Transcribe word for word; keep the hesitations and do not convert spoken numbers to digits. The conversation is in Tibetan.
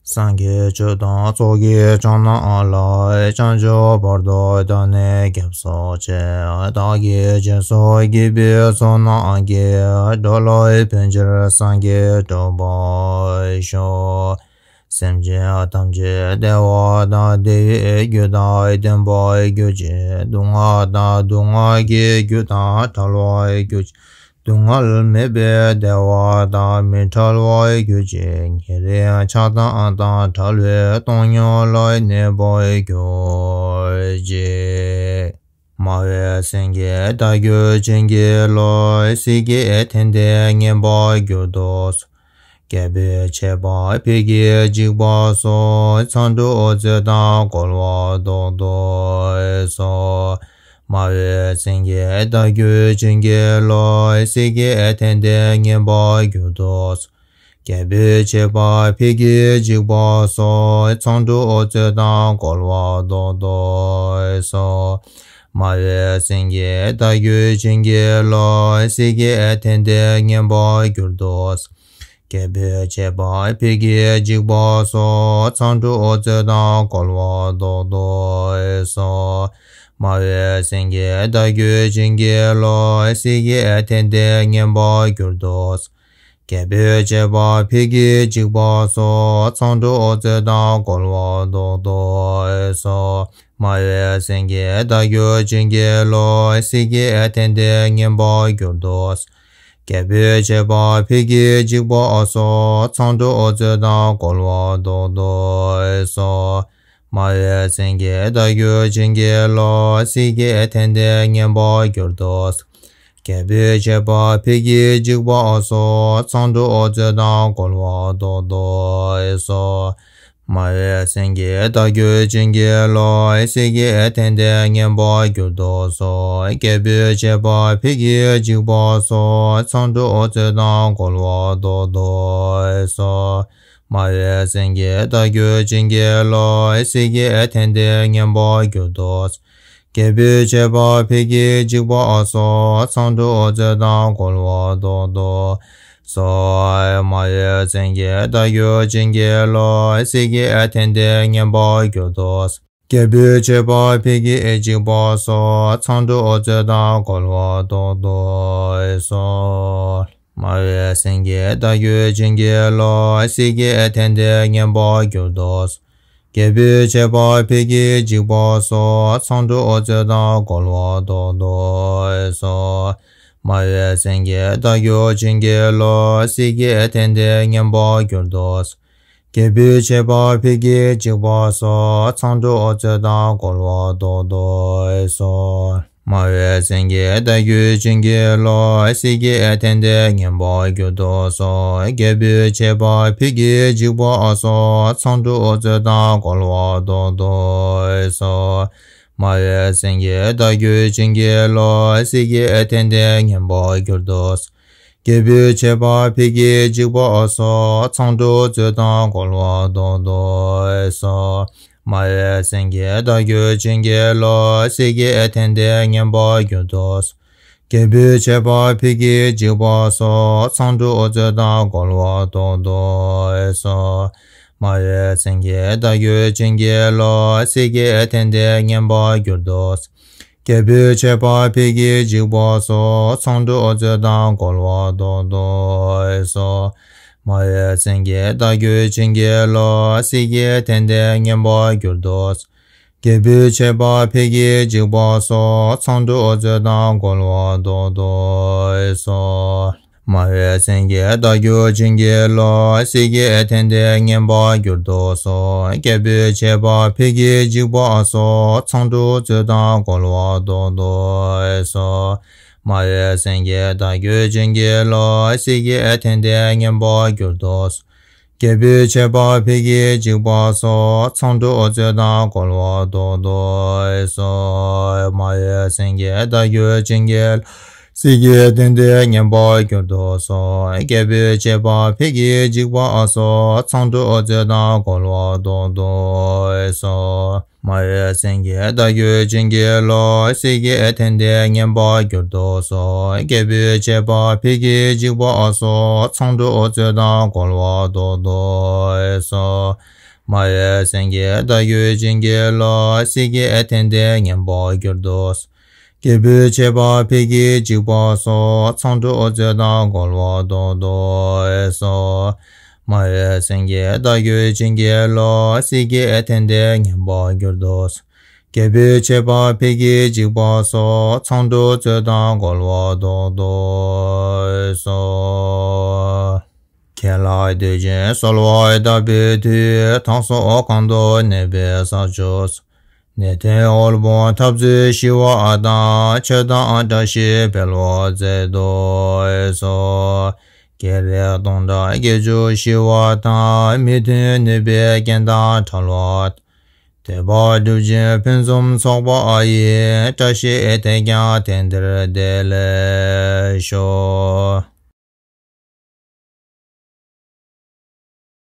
སངས་རྒྱས་ཆོས་དང་ཚོགས་ཀྱི་མཆོག་རྣམས་ལ། བྱང་ཆུབ་བར་དུ་བདག་ནི་སྐྱབས་སུ་མཆི། བདག་གིས་སྦྱིན་སོགས་བགྱིས་པའི་བསོད་ནམས་ཀྱིས། འགྲོ་ལ་ཕན་ཕྱིར་སངས་རྒྱས་འགྲུབ་པར་ཤོག། སེམས་ཅན་ཐམས་ཅད་བདེ་བ་དང་བདེ་བའི་རྒྱུ་དང་ལྡན་པར་གྱུར་ཅིག། སྡུག་བསྔལ་དང་སྡུག་བསྔལ་གྱི་རྒྱུ་དང་བྲལ་བར་གྱུར་ཅིག། སྡུག་བསྔལ་མེད་པའི་བདེ་བ་དང་མི་འབྲལ་བར་གྱུར་ཅིག། ཉེ་རིང་ཆགས་སྡང་དང་བྲལ་བའི་སྟོང་ཉིད་ལ་གནས་པར་གྱུར་ཅིག། སྨྲ་བའི་སེང་གེ་བདག་གིས་བྱིན་གྱིས་རློབས། སྲིད་ཀྱི་ཕན་བདེ་ངེས་པར་གྱུར་ཏོ། སྐྱེས་བུས་སྤྱད་པ་ཕས་ཀྱི་འཇིགས་པ་སོགས། མཚང་འབྲུ་ཚོས་དང་བསྐོལ་བ་བཟློག་ཏོ། སྨྲ་བའི་སེང་གེ་བདག་གིས་བྱིན་གྱིས་རློབས། སྲིད་ཀྱི་ཕན་བདེ་ངེས་པར་གྱུར་ཏོ། སྐྱེས་བུས་སྤྱད་པ་ཕས་ཀྱི་འཇིགས་པ་སོགས། མཚང་འབྲུ་ཚོས་དང་བསྐོལ་བ་བཟློག་ཏོ། སྨྲ་བའི་སེང་གེ་བདག་གིས་བྱིན་གྱིས་རློབས། སྲིད་ཀྱི་ཕན་བདེ་ངེས་པར་གྱུར་ཏོ། སྐྱེས་བུས་སྤྱད་པ་ཕས་ཀྱི་འཇིགས་པ་སོགས། མཚང་འབྲུ་ཚོས་དང་བསྐོལ་བ་བཟློག་ཏོ། སྨྲ་བའི་སེང་གེ་བདག་གིས་བྱིན་གྱིས་རློབས། སྲིད་ཀྱི་ཕན་བདེ་ངེས་པར་གྱུར་ཏོ། སྐྱེས་བུས་སྤྱད་པ་ཕས་ཀྱི་འཇིགས་པ་སོགས། མཚང་འབྲུ་ཚོས་དང་བསྐོལ་བ་བཟློག་ཏོ། སྨྲ་བའི་སེང་གེ་བདག་གིས་བྱིན་གྱིས་རློབས། སྲིད་ཀྱི་ཕན་བདེ་ངེས་པར་གྱུར་ཏོ། སྐྱེས་བུས་སྤྱད་པ་ཕས་ཀྱི་འཇིགས་པ་སོགས། མཚང་འབྲུ་ཚོས་དང་བསྐོལ་བ་བཟློག་ཏོ། སྨྲ་བའི་སེང་གེ་བདག་གིས་བྱིན་གྱིས་རློབས། སྲིད་ཀྱི་ཕན་བདེ་ངེས་པར་གྱུར་ཏོ། སྐྱེས་བུས་སྤྱད་པ་ཕས་ཀྱི་འཇིགས་པ་སོགས། མཚང་འབྲུ་ཚོས་དང་བསྐོལ་བ་བཟློག་ཏོ། སྨྲ་བའི་སེང་གེ་བདག་གིས་བྱིན་གྱིས་རློབས། སྲིད་ཀྱི་ཕན་བདེ་ངེས་པར་གྱུར་ཏོ། སྐྱེས་བུས་སྤྱད་པ་ཕས་ཀྱི་འཇིགས་པ་སོགས། མཚང་འབྲུ་ཚོས་དང་བསྐོལ་བ་བཟློག་ཏོ། སྨྲ་བའི་སེང་གེ་བདག་གིས་བྱིན་གྱིས་རློབས། སྲིད་ཀྱི་ཕན་བདེ་ངེས་པར་གྱུར་ཏོ། སྐྱེས་བུས་སྤྱད་པ་ཕས་ཀྱི་འཇིགས་པ་སོགས། མཚང་འབྲུ་ཚོས་དང་བསྐོལ་བ་བཟློག་ཏོ། སྨྲ་བའི་སེང་གེ་བདག་གིས་བྱིན་གྱིས་རློབས། སྲིད་ཀྱི་ཕན་བདེ་ངེས་པར་གྱུར་ཏོ། སྐྱེས་བུས་སྤྱད་པ་ཕས་ཀྱི་འཇིགས་པ་སོགས། མཚང་འབྲུ་ཚོས་དང་བསྐོལ་བ་བཟློག་ཏོ། སྨྲ་བའི་སེང་གེ་བདག་གིས་བྱིན་གྱིས་རློབས། སྲིད་ཀྱི་ཕན་བདེ་ངེས་པར་གྱུར་ཏོ། སྐྱེས་བུས་སྤྱད་པ་ཕས་ཀྱི་འཇིགས་པ་སོགས། མཚང་འབྲུ་ཚོས་དང་བསྐོལ་བ་བཟློག་ཏོ། སྨྲ་བའི་སེང་གེ་བདག་གིས་བྱིན་གྱིས་རློབས། སྲིད་ཀྱི་ཕན་བདེ་ངེས་པར་གྱུར་ཏོ། སྐྱེས་བུས་སྤྱད་པ་ཕས་ཀྱི་འཇིགས་པ་སོགས། མཚང་འབྲུ་ཚོས་དང་བསྐོལ་བ་བཟློག་ཏོ། སྨྲ་བའི་སེང་གེ་བདག་གིས་བྱིན་གྱིས་རློབས། སྲིད་ཀྱི་ཕན་བདེ་ངེས་པར་གྱུར་ཏོ། སྐྱེས་བུས་སྤྱད་པ་ཕས་ཀྱི་འཇིགས་པ་སོགས། མཚང་འབྲུ་ཚོས་དང་བསྐོལ་བ་བཟློག་ཏོ། སྨྲ་བའི་སེང་གེ་བདག་གིས་བྱིན་གྱིས་རློབས། སྲིད་ཀྱི་ཕན་བདེ་ངེས་པར་གྱུར་ཏོ། སྐྱེས་བུས་སྤྱད་པ་ཕས་ཀྱི་འཇིགས་པ་སོགས། མཚང་འབྲུ་ཚོས་དང་བསྐོལ་བ་བཟློག་ཏོ། སྨྲ་བའི་སེང་གེ་བདག་གིས་བྱིན་གྱིས་རློབས། སྲིད་ཀྱི་ཕན་བདེ་ངེས་པར་གྱུར་ཏོ། སྐྱེས་བུས་སྤྱད་པ་ཕས་ཀྱི་འཇིགས་པ་སོགས། མཚང་འབྲུ་ཚོས་དང་བསྐོལ་བ་བཟློག་ཏོ། སྨྲ་བའི་སེང་གེ་བདག་གིས་བྱིན་གྱིས་རློབས། སྲིད་ཀྱི་ཕན་བདེ་ངེས་པར་གྱུར་ཏོ། སྐྱེས་བུས་སྤྱད་པ་ཕས་ཀྱི་འཇིགས་པ་སོགས། མཚང་འབྲུ་ཚོས་དང་བསྐོལ་བ་བཟློག་ཏོ། སྨྲ་བའི་སེང་གེ་བདག་གིས་བྱིན་གྱིས་རློབས། སྲིད་ཀྱི་ཕན་བདེ་ངེས་པར་གྱུར་ཏོ། སྐྱེས་བུས་སྤྱད་པ་ཕས་ཀྱི་འཇིགས་པ་སོགས། མཚང་འབྲུ་ཚོས་དང་བསྐོལ་བ་བཟློག་ཏོ། སྨྲ་བའི་སེང་གེ་བདག་གིས་བྱིན་གྱིས་རློབས། སྲིད་ཀྱི་ཕན་བདེ་ངེས་པར་གྱུར་ཏོ། སྐྱེས་བུས་སྤྱད་པ་ཕས་ཀྱི་འཇིགས་པ་སོགས། མཚང་འབྲུ་ཚོས་དང་བསྐོལ་བ་བཟློག་ཏོ། སྨྲ་བའི་སེང་གེ་བདག་གིས་བྱིན་གྱིས་རློབས། སྲིད་ཀྱི་ཕན་བདེ་ངེས་པར་གྱུར་ཏོ། སྐྱེས་བུས་སྤྱད་པ་ཕས་ཀྱི་འཇིགས་པ་སོགས། མཚང་འབྲུ་ཚོས་དང་བསྐོལ་བ་བཟློག་ཏོ། སྨྲ་བའི་སེང་གེ་བདག་གིས་བྱིན་གྱིས། སྲིད་ཀྱི་ཕན་བདེ་ངེས་པར་གྱུར་ཏོ། སྐྱེས་བུས་སྤྱད་པ་ཕས་ཀྱི་འཇིགས་པ་སོགས། མཚང་འབྲུ་ཚོས་དང་བསྐོལ་བ་ ཏོག་ཏོ་སོ། སྨྲ་བའི་སེང་གེ་བདག་གིས་བྱིན་གྱིས་རློབས། སྲིད་ཀྱི་ཐན་ལྟས་ངན་པར་གྱུར་ཏོ་སོ། སྐྱེས་བུ་ཆད་པ་ཕས་ཀྱི་འཇིགས་པ་སོགས། མཚང་འབྲུ་རྩོད་དང་རྒོལ་བ་ཏོག་ཏོ་སོ། སྨྲ་བའི་སེང་གེ་བདག་གིས་བྱིན་གྱིས་རློབས། སྲིད་ཀྱི་ཐན་ལྟས་ངན་པར་གྱུར་ཏོ། སྐྱེས་བུ་ཆད་པ་ཕས་ཀྱི་འཇིགས་པ་སོགས། མཚང་འབྲུ་རྩོད་དང་རྒོལ་བ་ཏོག་ཏོ་སོ། སྨྲ་བའི་སེང་གེ་བདག་གིས་བྱིན་གྱིས་རློབས། སྲིད་ཀྱི་ཐན་ལྟས་ངན་པར་གྱུར་ཏོ། སྐྱེས་བུ་ཆད་པ་ཕས་ཀྱི་འཇིགས་པ་སོགས། མཚང་འབྲུ་རྩོད་དང་རྒོལ་བ་ཏོག་ཏོ་སོ། ཁྱེད་ལ་འདོད་ཅིང་གསོལ་བ་བཏབ་པའི་མཐུས། ཐོག་སོགས་གང་དུ་གནས་པའི་ས་ཕྱོགས་སུ། ནད་གདོན་དབུལ་ཕོངས་འཐབ་རྩོད་ཞི་བ་དང་། ཆོས་དང་བཀྲ་ཤིས་འཕེལ་བར་མཛད་དུ་གསོལ། བགེགས་རིགས་སྟོང་ཕྲག་བརྒྱད་ཅུ་ཞི་བ་དང་། མི་མཐུན་ནུས་པའི་རྐྱེན་དང་བྲལ་བ་དང་། འདོད་པ་འགྲུབ་ཅིང་ཕུན་སུམ་ཚོགས་པ་ཡི། བཀྲ་ཤིས་དེས་ཀྱང་དེང་འདིར་བདེ་ལེགས་ཤོག།